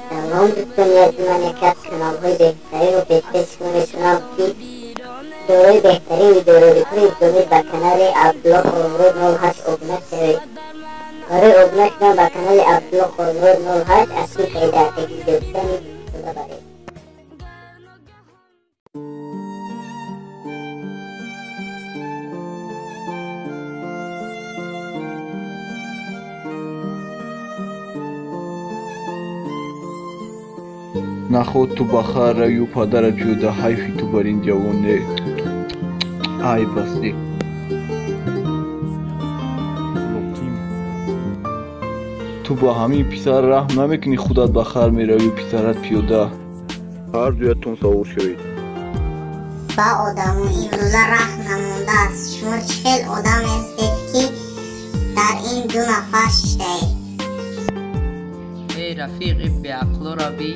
Салом, дӯстони азиз, ман яке аз каналҳои беҳтаринро пешкаши шумо мекунам, ки дорои беҳтарин видеороликҳои исломӣ. Ба канали Абдулло Қурмурод 08 обуна шавед. Барои обуна шудан ба канали Абдулло Қурмурод 08 аз ссылкаи дар теги видео низ истифода баред. Наход ту ба хар равию падарат пиёда, ҳайфи ту бар ин ҷавоне, айб астӣ. Ту ба ҳамин писар раҳм намекунӣ, худат ба хар меравию писарат пиёда. Ҳар дуятон савор шавед. Ба одамон имрӯза раҳм намондааст. Шумо чӣ хел одам ҳастед, ки дар ин ду нафар шиштаед? Эй рафиқ, ин беақлоро би.